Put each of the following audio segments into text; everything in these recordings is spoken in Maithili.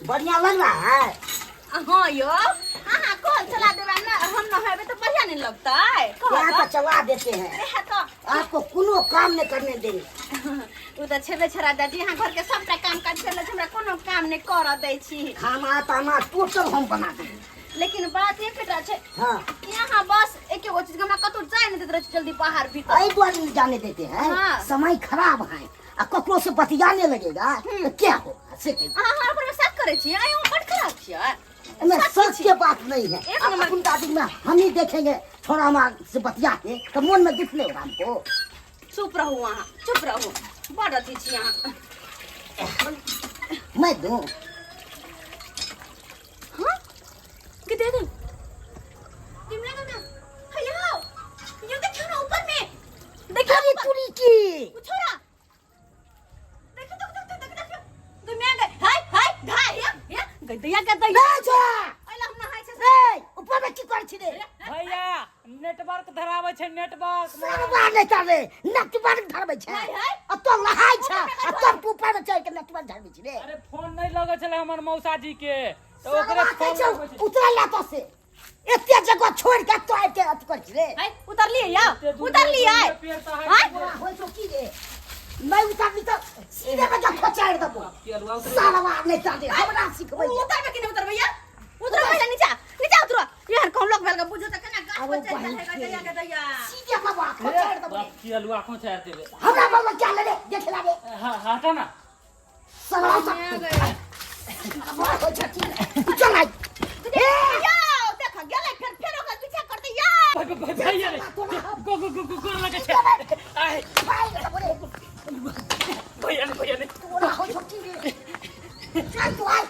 बढ़िया लग रहा है। हाँ यो, अहाँ कल चला देबै ना, हम नहेबै तऽ बढ़िया नहीं लगतै। यहाँ तो चला देते हैं। इएह तऽ। आपको कोनो काम नहीं करने देंगे। ओ तऽ छेबे छे राजा जी, अहाँ घरके सबटा काम काज कर लै छी, हमरा कोनो काम नहि करऽ दै छी। खाना ताना टोटल हम बना देंगे। लेकिन बात एकटा छै कि अहाँ बस एके गो चीज, हमरा कतौ जाय नहि दैत रहै छी जल्दी बाहर भीतर। एहि दुआरे नहीं जाने देते हैं। समय खराब है आ ककरो से बतियाने लगेगा तो क्या होगा से कहिए। अहाँ हमरा पर शक करै छियै? आइ हम बड खराब छियै? नहीं, सच सच के बात नहीं है। एक अब नंबर। अपन दादी में हम ही देखेंगे, थोड़ा हमारे से बतिया के तो मन में दुख नहीं होगा हमको। चुप रहू अहाँ, चुप रहू, बड अथी छी अहाँ। मैं दूं? हाँ के दे दे तिमला काका, हैया यो देखियो ना ऊपर में, देखियो। अरे तुरी की उ छोरा देखियो, देखियो, देखियो, देखियो, दुनिया गए, हाय हाय धाय या या गदैया गदैया। नहीं छोड़ा। ओइला हम नहाय छै। ए, ऊपर में की कर छी रे? भैया, नेटवर्क धराबै छै नेटवर्क। सरवा नहीं कर रे, नेटवर्क धरबै छै। हाय, हाय। आ तो लहाय छै आ तब तू ऊपर में चढ़ के नेटवर्क धरबै छी रे। अरे, फोन नहि लगै छलै हमर मौसा जी के, तऽ ओकरे सरवा कहै फोन छौ लगबै छै। उतरल ला तो से एते जगह छोड़ के तो आबि के अथी कर छी रे। हाय, उतरलियै या? एते दूर उतरलियै। पेड़ तऽ हाय। तोरा होइ छौ की रे? नहीं उतरली तो सीधे में जो खोचाड़ देबो। की अलुआ उतरलै? सरवा नहीं कर रे, हमरा सिखबै छै। उतरबै कि नहि उतरबै या? उतरबै या? नीचा नीचा उतरो। यार, कहूँ लोग भेल के बुझो तऽ केना गाछ आबो पर चढ़ि बहिन जाइ है। के। गदैया गदैया। सीधे बाबा खोचाड़ देबो रे। बाप, की अलुआ खोचार देबै। हमरा बाबा क्या ले रे, देख ला रे। हाँ, हटा ना। सरवा सब होइ छै की? चल आइ। ए यो देख गेलै, फेर फेर ओकर पीछा करतै या। भैया रे, गो गो गो गो गोर लगै छै। आय। भाइ देबो रे। भैया ने, भैया ने। तोरा होइ छौ की रे? चल तू आइ,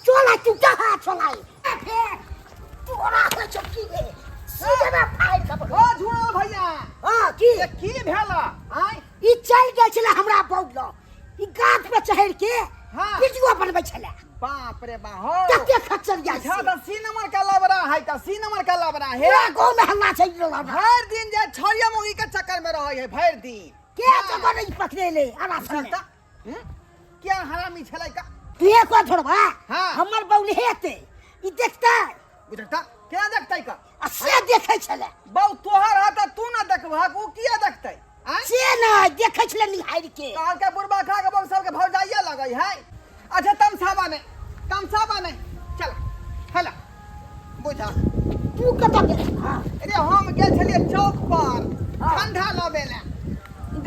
चल आइ, तू कहाँ चल आइ। ए फेर तोरा होइ छौ की रे? सीधे में फाड़ि देबो। ओ झुआल भैया। हाँ, की? ये की भेल आय? ई चलि गेल छलै हमरा बौल लग, ई गाछ पर चढ़ि के वीडियो बनबै छलै। बाप रे बा हो, कते खच्चर जाइ अच्छा छै। तऽ सी नंबर का लबरा है, तऽ सी नंबर का लबरा है। पूरा गाँव में हल्ला छै ई लबरा। भरि दिन जे छड़िया मुगी के चक्कर में रहै है भरि दिन। के जगह नहीं पकड़ेले आरासन में। तऽ क्या हरामी छलै का? तू एक बार छोड़बा। हमर बौल हेते ई देखतै। बुझता केना देखतै का? आ से देखै छलै। बौ तोहर है तऽ तू ना देखबहक, उ किया देखतै? आँय? से नहि देखै छलै निहारि के। कहलकै बुढ़बा खा के बौ सबके भौजाइया लगै है। अच्छा, तमसाबा नहीं, तमसाबा नहीं, चल हेला बुझा। तू कतऽ गेल? हाँ। अरे, हम गेल छलियै चौक पर ठंडा लबे ला,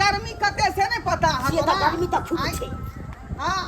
गर्मी कते से नहीं पता है से तऽ तोरा। गर्मी तऽ खूब आँय? छै। हाँ,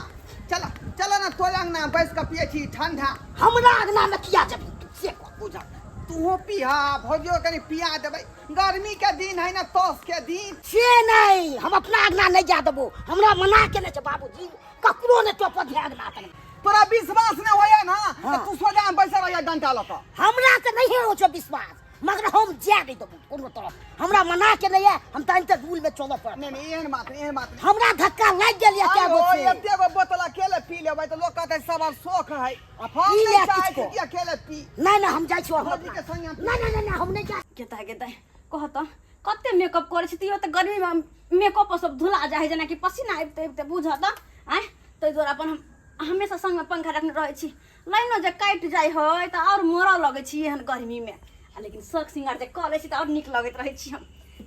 चल चल ना, तोरे अंगना बैस के पिए छी ठंडा। हमरा अंगना में किया जेबही तू से कह। बुझा, तूहो पीहा, भौजियो कनि पिया देबै, गर्मी के दिन है ना, तोस के दिन। से नहीं, हम अपना अंगना नहीं जा देबो, हमरा मना केने छै बाबूजी, ककरो नहीं टोपऽ दिहे अंगना तक। तोरा विश्वास नहीं होया ना? हाँ। तऽ तू सोजा में बैसल रहिया डंटा लऽ कऽ। हमरा तऽ नहीं हो छै विश्वास, मगर हम जाय नहीं देबो कोनो तरफ, हमरा मना के नहीं है, हम तहन तऽ रूल में चलऽ पड़त। नहीं नहीं, एहन बात नहीं, एहन बात नहीं। हमरा धक्का लागि गेल यऽ कए गो आयो, से। एते गो बोतल अकेले पी लेबै तऽ लोक कहतै सब शौक है। आ हम पी नहीं ले चाहै किछको। छी कि अकेले पी। नहीं नहीं, हम जाइ छी हम भौजी अपना। के संगे हम नहीं नहीं नहीं नहीं, हम नहीं जा। केता केता कह तऽ कते मेकअप करै छी तैयो तऽ गर्मीमे मेकअप सब धुला जाइ है, जेनाकि पसीना आबिते आबिते, बुझऽ तऽ आँय। ताहि दुआरे अपन हम हमेशा संगमे पंखा रखने रहै छी। लाइनो जे काटि जाइ है तऽ आओर मरऽ लगै छी एहन गर्मीमे आ, लेकिन शौक श्रृंगार जे कऽ लै छी तऽ आओर नीक लगैत रहै छी। हम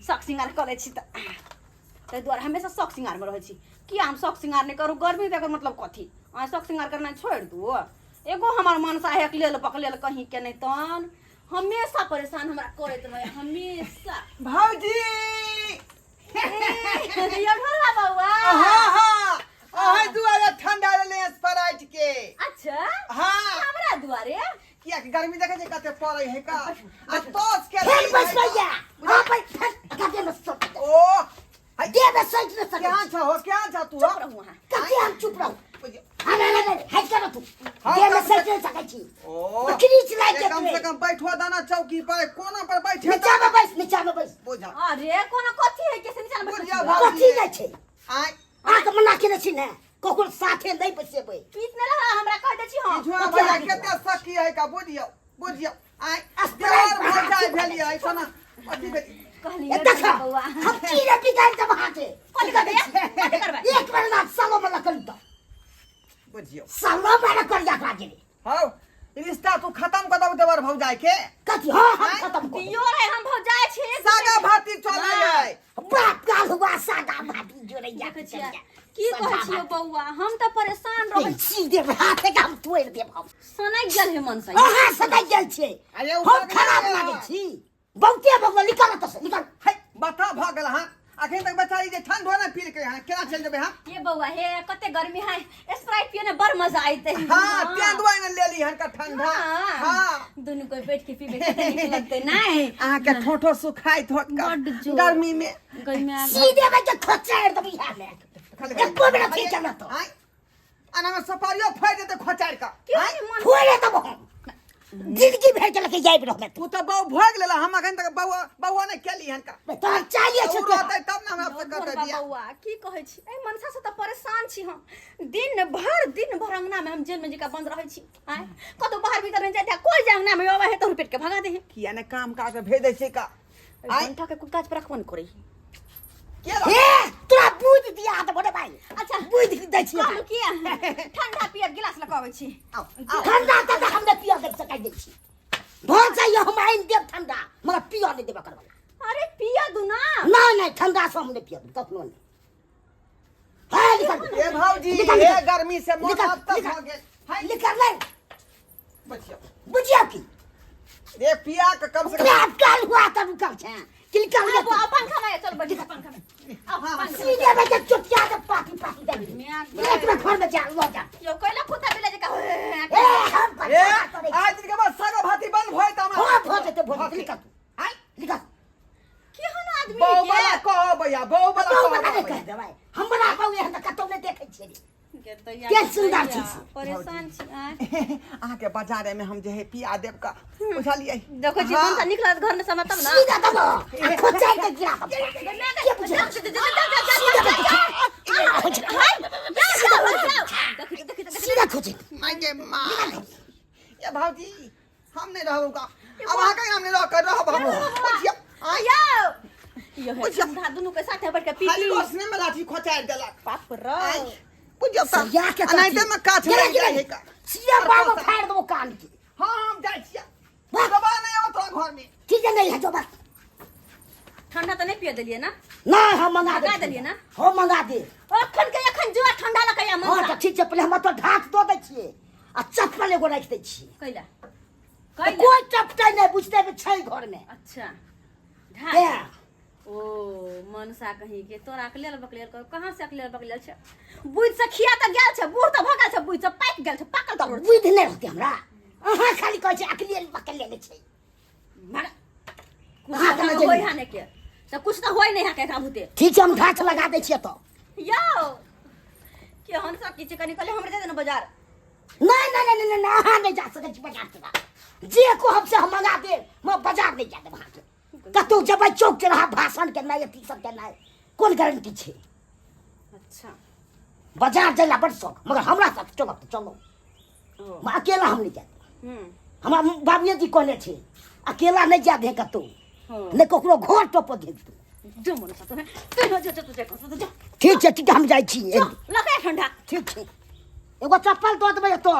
शौक श्रृंगार कऽ लै छी तऽ ताहि दुआरे हमेशा शौक श्रृंगारमे रहै छी। किया हम शौक श्रृंगार नहि करू गर्मी तऽ? एकर मतलब कथी, अहाँ शौक श्रृंगार करनाइ छोड़ि दू? एगो हमर मनसा एक लेल बकलेल कहीं के नहि, तहन हमेशा परेशान हमरा करैत रहै हमेशा। भौजी। ए, यौ ढोलवा बौआ। हाँ हाँ, अहे दुआरे ठंडा लेले स्प्राइट के। अच्छा। हाँ। हमरा दुआरे? किया कि गर्मी देखै छै कते पड़ै है का, आ तोस के फेर दिन बैस है का। भैया, हाँ भाई, फेर कते में सब ओ हाय, दे में सच न सकै। केहन छ हो, केहन छ तू? चुप रहू अहाँ। कते हम चुप रहू? बुझियौ। अरे अरे अरे, हट करो तू। हाँ, दे में कम सच न सकै छी। ओ बकरी चलाइ के कम से कम बैठो दाना चौकी पर, कोना पर बैठे। नीचा में बैस, नीचा में बैस। बुझा। अरे, कोनो कथी है के से नीचा में बैठल बुझियौ छी? भौजी। कथी नहि छै? आय। अहाँके मना केने छी ने, ककरो साथे नहि बैसेबै। पीत नहि रहा, हमरा कह दै छी हम। झुआ भैया कते सखी है का, बुझियौ बुझियौ। आय। स्प्राइट देवर भौजाइ भेलियै कोना अथी भेलियै। कहलियै ए देख, बौआ। हम की रे बिगाड़ देब अहाँके। कथी करबै? कथी करबै? एक बेर ना सालो में लकड़ी दो। बुझियौ। सालो में लकड़िया भौजाई के कथी हाँ हम खत्म कर दियो रे हम भौजाई छी सागा भाती चलै है बाप काल हुआ सागा भाती जोड़ैया देखै छियै की कहै छियै बौआ हम तऽ परेशान रहै छी सीधे हाथे के हम तोड़ि देब हम सनकि गेल है मन से अहाँ सदै गेल छियै अरे ओ हम भऽ खराब गेलै। लागै छी बहुते भऽ गेल निकल एतऽ से निकल है बता भऽ गेल हँ अखन तक बेचारी जे ठंड ने पी के हँ केना चलि जेबै हम ये बौआ हे कते गर्मी है स्प्राइट पिए ने बड़ मजा आइते हाँ तें दुआरे ने लेली हन का ठंडा हाँ दुनू कोई बैठ के पीबे कते नीक लगतै नहीं अहाँ के ठोठो सुखाइत होत का बड्ड जोर। गर्मी में गर्मी में सीधे बजे खोचारि देब इएह मे एको बेर अथी चलत आँय अना में सपारियो फाड़ि देतै खोचारि कऽ क्यों आँय? नहीं मन फोड़े देब हम जिंदगी भरि के लके जाइब रहबै तू तऽ बहू भोग लेला हम अखन तक बौआ बौआ नहि केली हन का तोहर चाहिए ओ छै रहतै तब ने हमरा से कहतै बौआ बियाह बौआ की कहै छी एहि मनसा से तऽ परेशान छी हम दिन भर अंगना में हम जेल में जका बंद रहै छी आँय कतौ बाहर भीतर नहीं जाए कोई जे अंगना में आबै है तऽ पेट के भगा दे किया ने काम काज में भेज दै छै का आँय घंटा के कुल काज पर रखबो नहीं करै के रह- हे तोरा बुझ दिया तऽ बोले भाई अच्छा बुझ दै छियै कहलू किया ठंडा पियब गिलास लऽ कऽ अबै छी आउ, आउ। ठंडा तऽ हम नहि पियऽ देब सकै दै छी भऽ जाइए हम आनि देब ठंडा मगर पियऽ नहि देब एकर बला अरे पिया दू ना नहि नहि ठंडा से हम नहि पियब कखनो नहि हे निकल ए भौजी निकल, हे निकल। गर्मी से मोन निकल, अबतब निकल। भऽ गेल हाय निकल नहीं बचियौ बुझिया की रे पिया के कम से कम बाप काल हुआ तब रुकल छै कि निकल आ, बौआ, पंखा में चल बैठ पंखा में आओ, हाँ, पंखा में। सीधे बजे चुटिया के पाती पाती दे मियाँ एक में घर में जा लो जा यो कोइला कुत्ता बिला जका ए हम ए पर आज दिन के बाद सागा भाती बंद भय त हमरा हो भो जेते भो जेते निकल तू आय निकल केहन आदमी बहू के वाला कहो भैया बहू वाला तो कहो बता भैया। कह देबै हमरा बहु एहन तऽ कतौ नहि देखै छियै रे। के दैया, के सुन्दर दैया, छी से। परेशान छी आँय। अहाँके बाजारे में हम जे है पिया देब का बुझलियै देखै छी हाँ। मनसा निकलत घर में समय तब ना सीधा दबो आ खोचाइ के गिरा दबो के बुझै सीधा खोचे माय गे माय ये भौजी हम नहीं रहब का अब अहाँ के हम नहीं रह कर रहब हम बुझियौ आय यो है ठंडा दुनू के साथे बैठ के पी खाली पी रोशनी में लाठी खोचारि देलक बाप रे आय बुझियौ तऽ सरिया के अनाहिते में काछ गिरा लागि गिरा जाइ है का सीधा बाबा फाड़ देबो कान के हाँ हम जाइ छियै वाह। दबा नहीं आबत तोरा घर में ठीक है नहीं है जो बात ठंडा तो नहीं पिए देलिए ना नहीं हम मंगा दे मंगा देलियै ना? हम मंगा दे अखन के अखन जुआ ठंडा लगैया हाँ मन तऽ ठीक छै पहिले हम तो ढाक दऽ दै छियै आ चप्पल एगो राखि दै छियै कैला तऽ कैला कोइ टपटै नहि बुझतै जे छै घरमे अच्छा तेँ ढाक ओ मनसा कहीं के तोरा अकलेल बकलेल कर कहाँ से अकलेल बकलेल छै बुझ से खिया तऽ गेल छै बूढ़ तऽ भऽ गेल छै बुझ से पाकि गेल छै पाकल तऽ तोड़ बुद्धि नहि रहतै हमरा अहाँ खाली कहै छै अकलेल बकलेल छै मर कुछ अहाँ तऽ केना होय जेबै? हा ने के तऽ कुछ तऽ होय नहि हा के एकरा भूते ठीक छै हम ढाक लगा दै छियै तऽ यौ केहन सब किछु कनि कहले हमरे दे दे ने बाजार नहीं नहीं नहीं नहीं नहीं अहाँ नहीं जा सकै छी बाजार से जे कहब से हम मंगा देब हम बाजार नहीं जा देब अहाँके कतहु जेबै चौक चौराहा भाषण केनाइ अथी सब केनाइ कोन गारंटी छै अच्छा बाजार जाय ला बड़ शौक मगर हमरा साथ चलब तऽ चलो ओ हम अकेला हम नहीं जायब हम्म हमरा बाबूए जी कहने छै अकेला नहीं जाय दे कतहु हाँ। नहि ककरो घर टप दे जो मन सा तू तू जो जो जो जो ठीक छै ठीक छै हम जाइ छी जो लगा ठंडा ठीक छै एगो चप्पल दऽ देबै एतऽ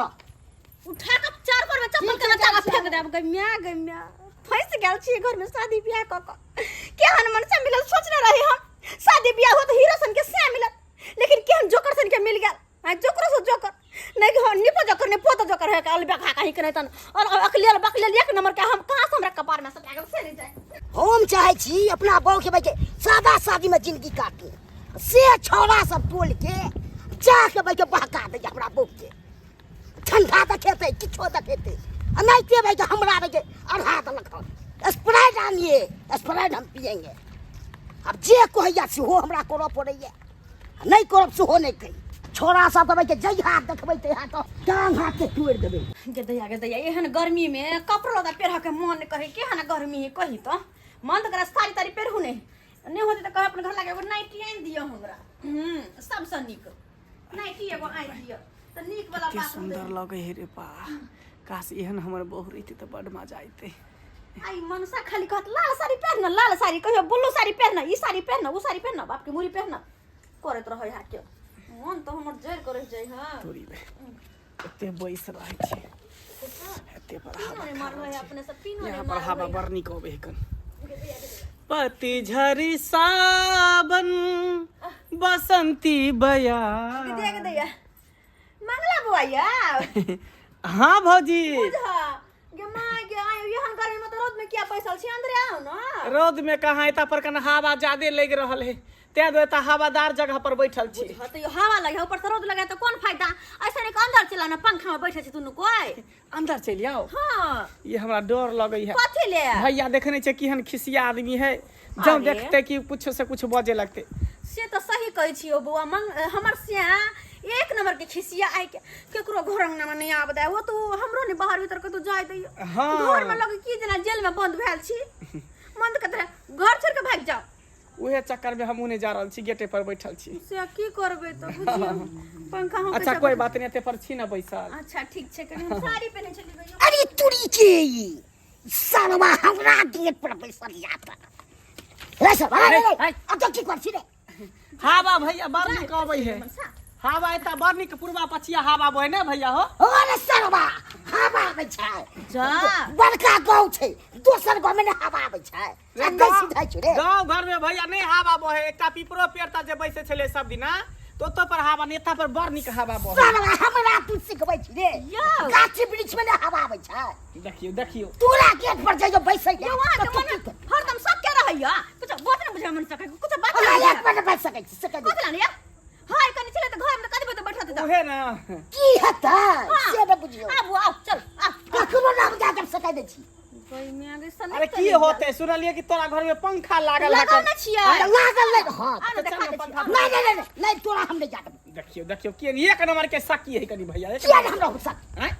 उठा के चार पर में चप्पल के लगा फेंक देब गै म्या गै म्या फंस गेल छी घर में शादी बियाह क क केहन मन से मिलल सोचने रही हम शादी बियाह हो तो हीरो सन के से मिलत लेकिन केहन जोकर सन के मिल गेल आ जोकरो से जोकर नहीं हो निपो जोकर नहीं पोतो जोकर है काल बेखा कहीं के नहीं तन और अकलेल बकलेल एक नंबर के हम कहां से हमरा कपार में सटा गेल से नहीं जाए हम चाहै छी अपना बहू के भाई सादा शादी में जिंदगी काटू से छौड़ा सब टोल के जाके भाई के बहका दै हमरा बहू के ठंडा देखेतै किछो देखेतै आ नहीं भाई के हमरा भाई के अढ़ा देलक हन स्प्राइट आनिए स्प्राइट हम पियेंगे आब जे कहैया सेहो हमरा करऽ पड़ैया नहि करब सेहो नहि कही छोड़ा सबके भाई के जहिया देखबै तहिया तऽ टांग हाथ के तोड़ि देबै गे दैया गे दैया एहन गर्मी में कपड़ो लत्ता पेरह के मन नहीं कहे केहन गर्मी है कही तो मन तो करा साड़ी ताड़ी पेरहू नहीं नहीं होते तो कहे अपन घर लागे एगो नाइटी आनि दिअ हमरा सबसँ नीक नाइटी एगो आनि दिअ तऽ नीक वाला कते बात सुन्दर लगै है रे बा काश एहन हमर बहू रहितै तऽ बड्ड मजा अयतै आई मनसा खाली कहत लाल साड़ी पहन न लाल साड़ी कहियो ब्लू साड़ी पहन ई साड़ी पहन उ साड़ी पहन बाप के मुरी पहन करैत रहै हा के मन तो हमर जरि कर रहि जाइ हा तोरी बे एते बैस रहै छै एते पर हवा नहीं खा मारलो रहल है छी। अपने सब पीनो यहाँ नहीं पर हवा मारलो बड़ नीक अबै है कन। पतझड़ी सावन बसंती बया। देख दैया मंगला बुआ या। हाँ भौजी। बुझा गे माय गे आयो यहन गर्मी में तो रौद में किया पैसल छी, अंदरे आओ ना। रौद में कहाँ, एता पर कन हवा ज्यादे लग रहल है, तें दुआरे एता हवादार जगह पर बैठल छी। हाँ तो यो हवा लगे ऊपर से रौद लगे तो कौन फायदा, ऐसे नहीं अंदर चला ना पंखा में बैठे छी दुनू कोई। अंदर चलि आओ। हाँ ये हमरा डर लगे है। कथी ले भैया देखने छै केहन खिसिया आदमी है, जब अरे। देखते कि कुछ से कुछ बजे लगते। से तो सही कहै छी ओ बौआ, मंग हमर सिया एक नंबर के खिसिया आइ के केकरो घर अंगना में नहीं आब दे, वो तो हमरो नहीं बाहर भीतर कतौ जाय दैयो। हाँ। घर में लगे की जेना जेल में बंद भेल छी, बंद के तरह घर छोड़ के भागि जाओ। उहे चक्कर में हमहूँ नहीं जा रहल छी, गेटे पर बैठल छी। से की करबै तो बुझियौ पंखा हम अच्छा कोई बात नहीं, एते पर छी ना बैसल। अच्छा ठीक छै, कनी हम साड़ी पहिने छली गइयो। अरे तुरी के ई सालवा हमरा गेट पर बैसल जाता रे सब। अरे रे अब तो की कर छी रे? हवा भैया बड़ नीक अबै है, हवा एता बड़ नीक पूर्वा पछिया हवा बहे ने भैया हो। अरे सरवा हवा आबै छै जा बड़का गाँव छै, दोसर गाँव में ने हवा आबै छै। आ कैसे जाइ छै रे गाँव घर में भैया नहीं हवा बहे, एकटा पीपरो पेड़ ता जे बैसे छलै सब दिना तो ओतऽ पर हवा नहीं, एता पर बड़ नीक हवा बहे। सरवा हमरा तू सिखबै छी रे? यौ। गाछी वृक्ष में ने हवा आबै छै। देखियौ देखियौ तोरा गेट पर जइयो बैसै यौ अहाँ के मन हरदम सबके रहैया, कुछ बात नहि बुझै मन सकै कुछ बात हमरा एक मिनट बैस सकै छी सकै कथी लाने या हाय कनी छलै तऽ घर में कथी बैठत तऽ उहे ना की हेतै से ने बुझियौ। आबू आउ चल आ ककरो नाम जा के सकै दै छी। अरे की होते, सुनलिए कि तोरा घर में पंखा लागल है। लागल नै छियै। अरे लागल नै। हां आ ने देखा दै छी। नहीं नहीं नहीं नहीं तोरा हम नहीं जा देबो। देखियो देखियो के एक नंबर के सकी है कनी भैया। किया ने हमरा हुसक हैं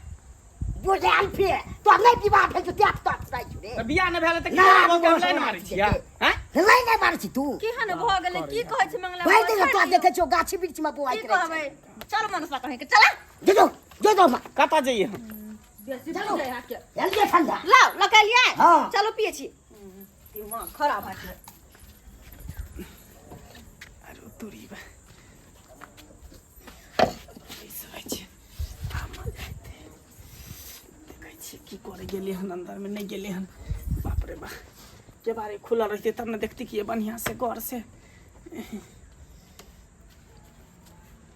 बुझाल फिर तो नहीं विवाह भेल तो त्याग तो जाइ छु रे। त बियाह न भेल त की ना, करबो के ना, लाइन मारै छियै हैं? लाइन नहि मारै छी तू। केहन भऽ गेलै की कहै छै मंगला भाइ दे तो देखै छौ गाछी वृक्ष में बोआइत की रहै कहबै, चल मनसा कहीं के चला दे दो दे दो मां। कतऽ जइयै हम? बेसी चलो। बुझै है के। जल्दी ठंडा लाओ लकेलियै। हाँ। चलो पिए छी, दिमाग खराब है। अरे तोरी बा बैसबै छै आ मजा एतै। देखै छियै की करै गेलै हन, अंदर में नहीं गेलै हन। बाप रे बा, केबाड़ी खुलल रहतै तब ने देखती कि बढ़िया से गौर से।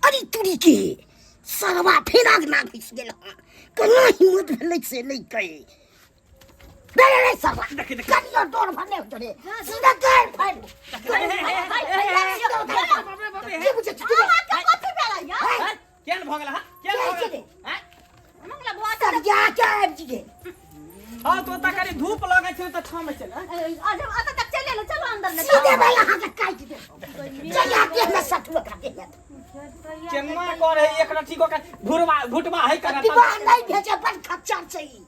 अरे तुरी के सरवा फेर आग ना घुसि गेल हँ, केना हिम्मत भेलै से नहि कही रे रे रे सरवा देखी, देखी। कनियो डर भने होतो रे, सीधा गाड़ फाड़ की बुझै छी तू रे? अहाँके कथी भेलै यौ? हैं? केहन भऽ गेल हँ? केहन भऽ के गेल छै? हैं? मंगला बुआ सरिया के आबि गेल। हँ तो ओतऽ कनि धूप लगै छै तऽ छाँह मे चल। जब अतऽ तक चलि एलहुँ, चलू अंदर ने। सीधे भाई अहाँके काटि देब, जहिया देह में सटू ओकरा देह में। केना करे एक रठी को घुरवा घुटवा है कना। विवाह नहीं भेजे बड़ खच्चर छै ई।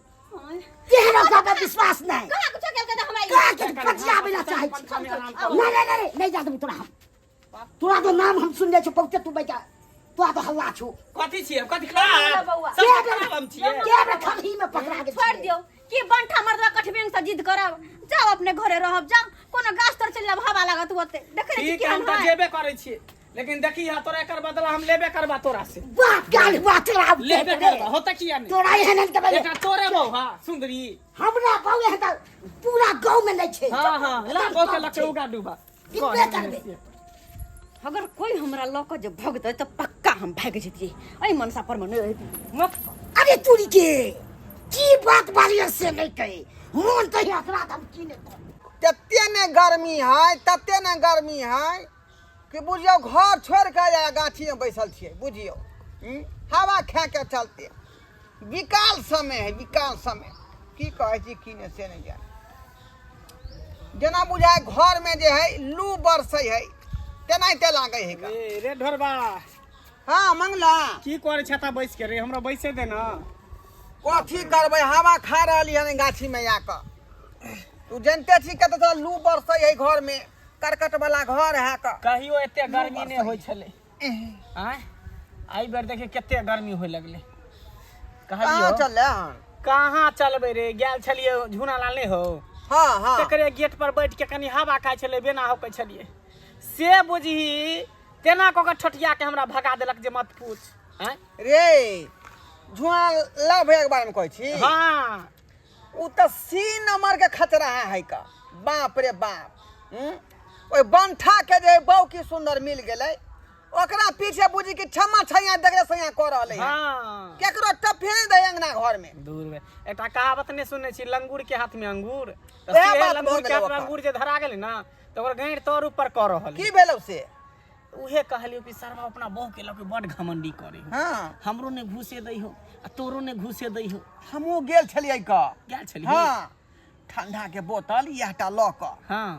तेहन ओकरा पर विश्वास नहीं। कहाँ कुछो केलकै तऽ हमरा ई- कहाँ के पटियाबै ला चाहै छी। पंखा में आराम करू। नहीं नहीं नहीं नहीं जा देबू तोरा हम, तोरा तो नाम हम सुनने छौ बहुते, तू बेटा तोरा तो हल्ला छौ। कथी छियै कथी खराब बौआ। सब खराब हम छियै? के बेर खलही में पकड़ा गेल छोड़ छियै। दियौ कि बंठा मर्दवा कठबेंग से जिद करब, जाओ अपने घरे रहब, जाओ कोनो गाछ तर चलि जाब, हवा लागत ओते देखै नहि छी ठीक है, हम केहन तऽ है। जेबे करै छियै, लेकिन देखी हा तोरा एकर बदला हम लेबे करबा तोरा से। बाप गाल हुआ तोरा लेबे करबा होता किया नहीं तोरा एहन एहन के एकटा तोरे बहू हा सुंदरी। हमरा बहू एहन तऽ पूरा गाँव में नहीं छै। हाँ हाँ ला एकदम बहू के कम लके छै। उगा डूबा कितने करबे? अगर कोई हमरा लऽ कऽ जे भगतै तऽ पक्का हम भागि जैतियै, एहि मनसा पर मे नहि रहितियै। अरे तुरी के की बात बाजै से नहीं कही, मोन तऽ एकरा हम की नहि कहब। तते ने गर्मी है, तते ने गर्मी है कि बुझियौ घर छोड़ि कऽ आ गाछीमे बैसल छियै बुझियौ। हवा खाए के चलते विकाल समय है, विकाल समय की कहै छी की नहि से नहि जानि। जेना बुझाय घरमे जे है लू बरसै है तेनाहिते लागै है। ए रे ढोरबा। हाँ मंगला। की करै छता बैस के रे, हमरा बैसे दे ना। कथी करबै, हवा खा रहली हन गाछीमे आकऽ। तू जनते छी कतऽ तऽ लू बरसै है घरमे, करकट वाला घर है कऽ। कहियो एते गर्मी नहि होइ छलै, आँय एहि बेर देखिए कते गर्मी होइ लगलै। कहाँ कहलियौ चलले हन? कहाँ चलबै रे, गेल छलियै झूना लाल नहि हो? हाँ हाँ। तकरे गेट पर बैठ के कनि हवा खाइ छलै, बेना हौकै छलियै, से बुझही तेना कऽ के ठोटिया के हमरा भगा देलक जे मत पूछ। आँय रे झुआ लाभ भैया के बारे में कहै छी? हाँ। उ तऽ सी नंबर के खतरा है का, बाप रे बाप। ओहि बंठा के जे बहू की सुंदर मिल गेलै, ओकरा पीछे बुझी कि क्षमा छैया देखले सैया कऽ रहलै है। हाँ। केकरो टफे नहि दै अंगना घर में। दूर में एकटा कहावत नहि सुनने छी, लंगूर के हाथ में अंगूर? तऽ वएह से बात लंगूर भऽ के गेलै हाथ में ओकर। अंगूर जे धरा गेलै ना, तऽ ओकर गाँरि तर ऊपर कऽ रहल। की भेलौ से? उहे कहलियो कि सरवा अपना बहू के लऽ के बड घमंडी करे हो। हाँ। हमरो ने घुसे दै हो आ तोरो ने घुसे दै हो। हमहूँ गेल छलियै क। गेल छलियै? हाँ, ठंडा के बोतल इएहटा लऽ कऽ। हाँ।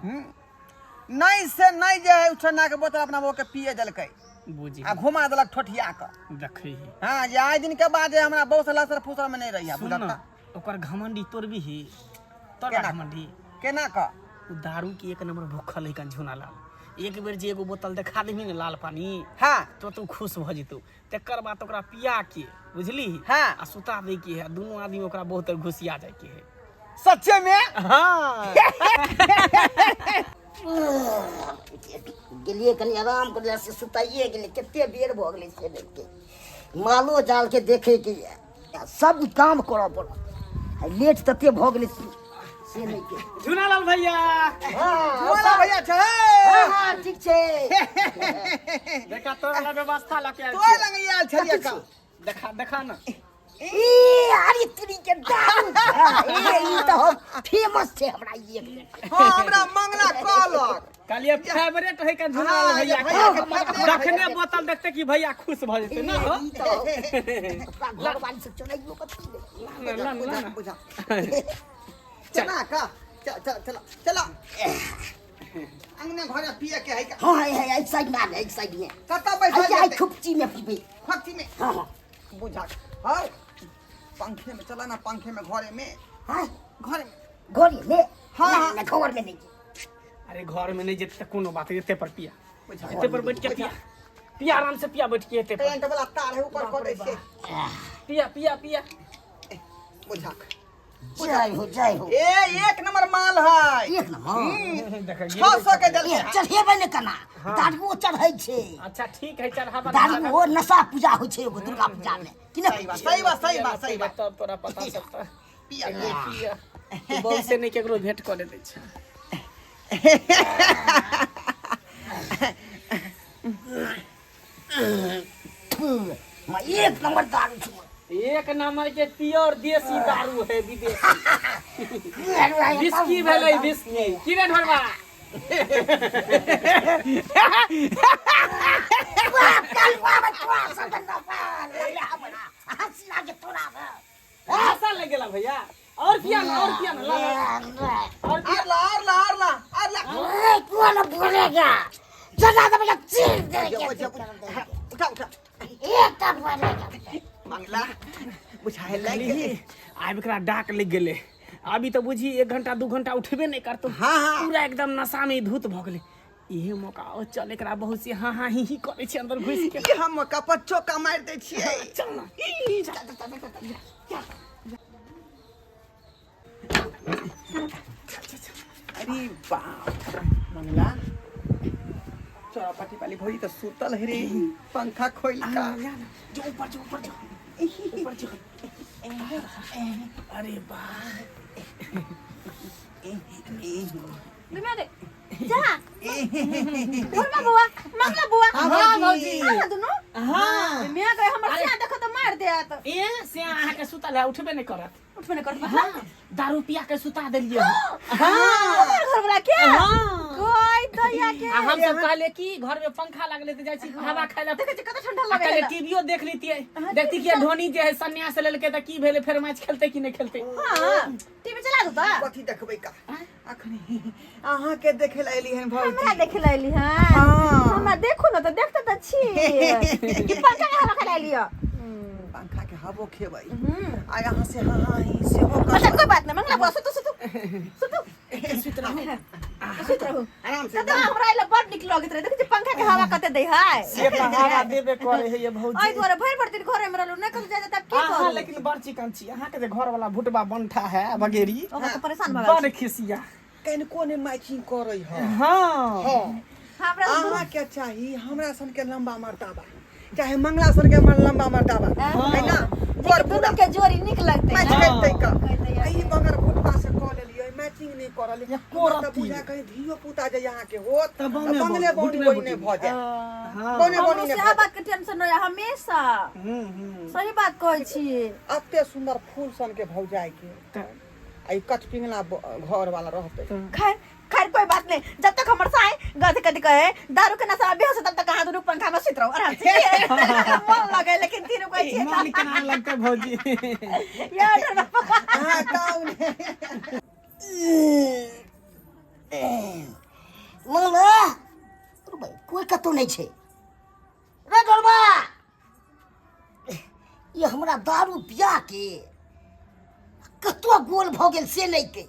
नहि से नहि जे है, ठंडा के बोतल अपना बहू के पिए देलकै। बुझी। आ घुमा देलक ठोठिया कऽ। देखै। हाँ, जे आइ दिन के बाद जे हमरा बहू से लसर फुसर में नहीं रही। सुन न, ओकर घमंडी तोड़बी ही तोड़। केना? घमंडी केना कऽ? उ दारू के एक नंबर भूखल है कन झुना लाल। एक बेर जे एगो बोतल देखा देबही ने लाल पानी, हाँ, तो तू खुश भऽ जेतौ। तकर बाद ओकरा पिया के, बुझली? हाँ। आ सुता दै के है, आ दुनू आदमी ओकरा बहुत घुसिया जाय के है। सच्चे में? हाँ। गेलियै कनि आराम करै से सुताइए गेलै, कते बेर भऽ गेलै से देखते। मालो जालके देखैके यऽ, सब काम करऽ पड़त। आ लेट तते भऽ गेलै से नहि के। झुनालाल भैया। हाँ, बोला भैया छै। हाँ, ठीक छै। देखा, तोरा लग व्यवस्था लऽ के आयल तोय छियौ। लग आयल छलियै का? देखा, देखा ना। ई अरे तुरी के दारू छै। ए, ई तऽ हम फेमस छै हमरा ई एक। हाँ, हमरा मंगला कहलक। कहलिए फेवरेट है का झुनालाल हाँ, भैया जे के। भैया के favorite। दखने बोतल देखते कि भैया खुश भऽ जेतै ना हो। ई तऽ अपना घरवाली से चुनाइयो कथी ले। ला, ला, ला, ला। बुझा चला का, चल चल चल चला अंगने घरे पिए के है का? हाँ, है है, एहि साइड में आ, एहि साइड में। कतऽ बैठल एहि जेतै? खुपची में पीबै। खोपची में? हाँ हाँ। बुझा हौ, पंखे में चला ना, पंखे में, घरे में। हाँ। घरे में। घरे में? हाँ, ना, हाँ। ना, घर में नहीं। अरे घर में नहीं जेतै तऽ कोनो बात, एते पर पिया। बुझा। एते पर बैठ के पिया, पिया, आराम से पिया बैठ के एते पर। करेंट वाला तार है ऊपर कऽ दै छियै। पिया, पिया, पिया। बुझा। जय हो, जय हो। ए, एक नंबर माल है। एक नंबर। देखा, 600 के ए, देलकै। चढ़ेबै ने केना? दारुओ चढ़ै छै। अच्छा ठीक है, चढ़ावा। दारू नशा पूजा होइ छै एगो दुर्गा पूजा में कि सही नहि? बात, सही बात, सही बात, सही बात। तब तोरा पता चलता। पिया। पिया, तू बहुत से नहीं केकरो भेंट करे दै छै। एक नंबर दारू छै। एक नंबर के प्योर देसी दारू है, विदेशी विस्की भेलै, विस्की की रे ढोरबा? हंसा लग गेला भैया? और पिया ना, और पिया ना, ला ला, और पिया। आर ला, आर ला, आर ला, आर ला। कौन बोलेगा? चला तो मुझे चीर देंगे। उठा, उठा। एक बोलेगा। मंगला बुझाए लागि गेलै। आब एकरा डाक लागि गेलै। अभी तऽ बुझी 1 घंटा 2 घंटा उठबे नहि करतौ। हाँ, हाँ। पूरा एकदम नशा में धूत भऽ गेलै। इहे मौका ओ, चल एकरा बहुत से हाँ हाँ ही ही करै छै अंदर घुसि के। ई हम कपड़ चौका मारि दै छियै। चल ना, ई, चल, चल, चल, चल, चल। अरे बाप, मंगला चौरापट्टी वाली भौजी तऽ सुतल है रे, पंखा खोलि का। जो ऊपर जो, ऊपर जो, ऊपर जो। अरे वाह। बिमारे जा घुरमा बुआ, मंगला बुआ। हाँ, भौजी। हाँ, दुनू। हाँ। मियाँ गए, हमर सिया देखो तो मार देत। ए से अहाँके सुतल है, उठबे नहि करत। उठबे नहि करत। हाँ, दारू पिया के सुता देलियै। हमर घर वाला के? हाँ। कोई दया के। आ हम सब कहलियै कि घर में पंखा लागले तऽ जाइ छी हवा खाय ला। देखै छी कते ठंडा आ लगै कहलियै है। टीवीओ देख लितियै, देखती कि धोनी जे है सन्यास लेलकै तऽ की भेलै, फेर मैच खेलतै कि नहि खेलतै। हां, टीवी चला दू त। कथी देखबै का? अखनी अहाँके देखे ला एली हन भौजी। हमरा देखे ला एली हन? हाँ। हमरा देखू न त, देखते त छी कि पंखा के हवा खाय ला एली ह। पंखा के हवो खेबै आ यहाँ से हाँ हाँ ही सेहो अच्छा करबै। कोई बात नहीं मंगला बुआ, सुतू, सुतू, सुतू। सुति रहू। सुत रहू। आराम से। त हमरा एला बड़ नीक लगैत रहे। देखै छी पंखा के हवा कते दै है। से तऽ हवा देबे करे है ये भौजी। एहि दुआरे भरि भरि दिन घरे में रहलू, नहि कतौ जाय तब की अहाँ करू? लेकिन बड़ चिकन छी। अहाँके जे घर वाला भुटबा बनठा है बगेरी, ओकरा तऽ परेशान भऽ गेल। बड़ खिसिया। कनिको ने मैचिंग करै है। हाँ। हाँ। हमरा तऽ अहाँके चाही हमरा सन के लंबा मर्ताबा। चाहे मंगला सर के मन लंबा मर्दाबा है ना बर दुनू के जोड़ी नीक लगतै मैच ने। करतै का कहतै ई बगर भुटका से कऽ लेलियै मैचिंग नहि करल एको तऽ रत्ती। बुझा कहीं धियो पुता जे यहाँ के होत तऽ तऽ बौने बंगले बौनी, बौनी भुटबे ओहिने भऽ जाय हाँ बौने हमरो बौनी नहि सएह भऽ जाय बात के टेंशन रहै हमेशा हम्म हम्म सही बात कहै छी एते सुंदर फूल सन के भौजाई के तऽ आ ई कचपिंगला घर वाला रहतै खैर खैर कोई बात नहीं जब तक हमर साई गध कद कहे दारू के नशा में बेहोश हो, तब तक अहाँ दुनू पंखा में सुति रहू आराम से मन लगे लेकिन तीनू कहै छियै मन केना लगतै भौजी यार डर बाबा। अहाँ कहू ने मंगला रुबै कोई कतौ नहि छै रे डोलबा ई हमरा दारू पिया के कतौ गोल भऽ गेल से नहि के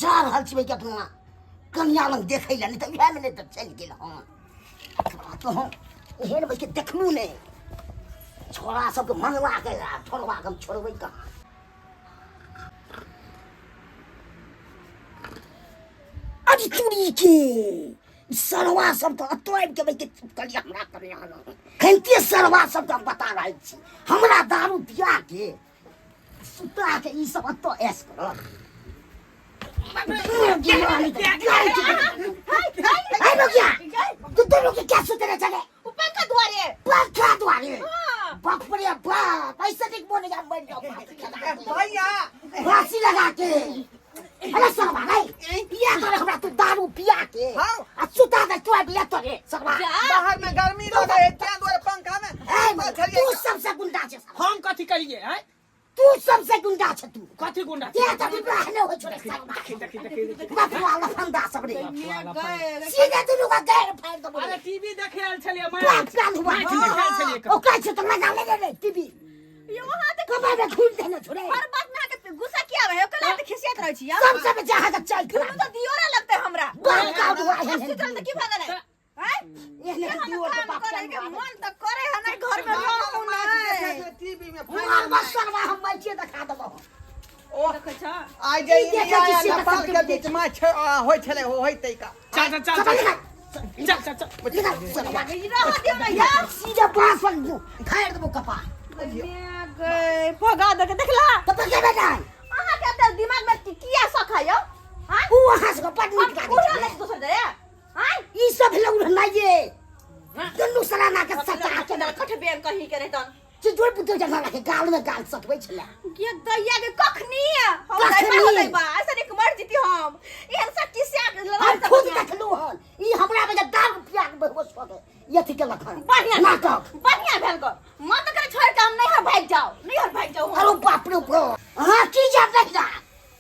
जा रहल छी भाई अपना कनिया लग देखै लए नहि तऽ इएहमे नहि तऽ चलि गेल हन तऽ हम एहन भाई के देखलहुँ नहि छोड़ा सबके मंगला के आ छोड़वा के हम छोड़बै कहाँ अरे चूड़ी के सरवा सब तऽ एतऽ आबि के बैठ के चिपकल हमरा कनिया लग खैनते सरवा सब तऽ हम बता रहल छी हमरा दारू पिया के सुता के ई सब एतऽ ऐश करत क्या सुतने चले ओ पंखा दुआरे पंखा दुआरे बाप रे बाप ऐसे नहीं बोले जा मर जाओ भैया फांसी लगा के अरे सरवा रे पिया तोरे हमरा तू दारू पिया के हाँ। आ सुता दे तू अभी तोरे सरवा बाहर में गर्मी लगे है तें दुआरे पंखा में ए तू सबसे गुंडा छे सरवा। हम कथी करिए आय तू सबसे गुंडा छे तू कथी गुंडा ते तऽ विवाह नहि होइ छौ रे सरवा देखी देखी देखी देखी बथुआ लफंदा सब रे गए सीधे दुनू का गैर फाड़ देबो अरे टीवी देखे आयल छलियै बाप मैच काल हुआ मैच देखे आयल छलियै ओकरा छै तऽ लगा ले रे टीवी यो वहाँ तऽ कपार में खून देने छौ रे हर बात में अहाँके गुस्सा किया आबै है ओकरा लाते खिसियात रहै छी सब सब जहाँ के चल दुनू तऽ दियोरा लगतै हमरा बाप काल हुआ है सुतल तऽ की भऽ गेलै आँय? एहने केहन दियोर के काम बाप करे के काल मन तऽ करे है नहीं घर में रहू नहीं टीवी में मार बस सरवा हम मैचे देखा देबो ओ देखै छ आइ जे ई देखै इंडिया छी आ से नेपाल तऽ के बीच मैच होइ छलै हो होइतै का चल चल चल चल चल चल चल चल निकाल सरवा ई रह दियौ ना यार सीधे बांस पर फाड़ देबो कपार गए भगा दे के देखला तऽ पकड़बे नहि अहाँ के एते दिमाग में किया शक है यौ आँय? उ अहाँ सबके बड हम नीक उड़ा लागै लै छै छी दोसर दे आँय ई सब भेलै उड़नाइये दुनू सराना के सटा के कठ बेर कहीं के रहतन चिचोर पुतोह जमा के गाल में गाल सटबै छलै ये दैया के कखनी हम कखनी? दैबा हो दैबा ऐसे नहीं मर जीती हम एहन सब किस्सा हम खुद देखलू हन ई हमरा में जे दारू पिया के बेहोश भऽ गेल ई अथी केलक हन बढ़िया नाटक बढ़िया भेल गो मन तऽ करे छोड़ के हम नैहर भागि जाओ नैहर भागि जाओ अरे बाप रे बाप अहाँ की जाब नहीं जा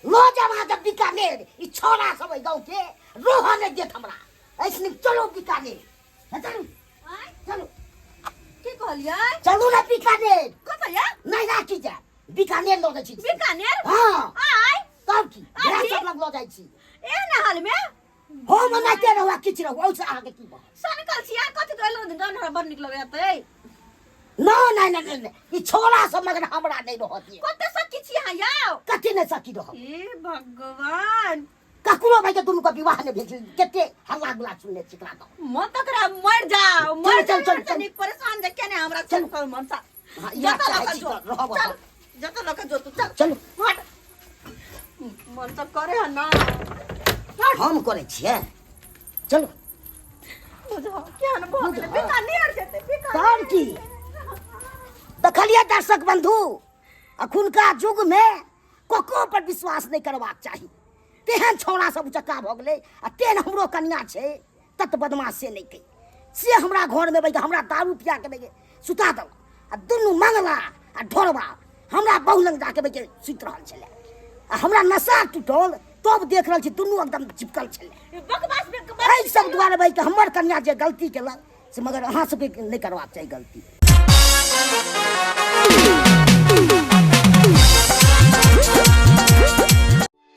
लो जाब अहाँके बीकानेर ई छौड़ा सब एहि गाँव के रोह नहि देत हमरा ऐसने चलो बीकानेर हे चलू आँय? चलू की कहलियै चलू ने बीकानेर कतऽ या नहीं ना की जाए बीकानेर लऽ जाइ छी बीकानेर हाँ आय तब की अरे? भेड़ा सब लग लऽ जाइ छी एहन हाल में हम एनाहिते रहू आ किछु रहू ओहिसँ अहाँके की बात सनकल छी अहाँ कथी तो एलहुँ गान हमरा बड़ नीक लगैया तै न नहि नहि नहि ई छोरा सब मगर हमरा नहि रहऽ दिअ कते सखी छी अहाँ यौ कथी नहि सखी रहब हे भगवान ककरो भाई के दुनू के विवाह नहि भेल कते हल्ला गुल्ला सुनने छी एकरा तऽ मन तऽ करा मर जाओ मर चल, जाओ चल, चल। नीक परेशान जे केने हमरा चल। चल मन सा हाँ, इएह जतऽ चाहै लऽ छी जो तऽ रहब चल जतऽ लऽ जो तू चल चलू हट मन तऽ करे है ना हम करै छियै चलू बुझो केहन भऽ गेलै बीकानेर जेतै बीकानेर तब की देखलियै दर्शक बंधु अखुनका युगमे ककरो पर विश्वास नहि करबाक चाही तेहन छौड़ा सब उचक्का भऽ गेलै आ तेहन हमरो कनिया छै तत बदमाश से नहि कही से हमरा घरमे बैठ हमरा दारू पिया के बैठ सुता देलक आ दुनू मंगला आ ढोरबा हमरा बहु लग जाके बैठ सुति रहल छलै आ हमरा नशा टूटल तब देख रहल छी दुनू एकदम चिपकल छलै बकवास बकवास एहि सब दुआरे भाई हमर कन्या जे गलती केलक से मगर अहाँ सबके नहि करबाक चाही गलती।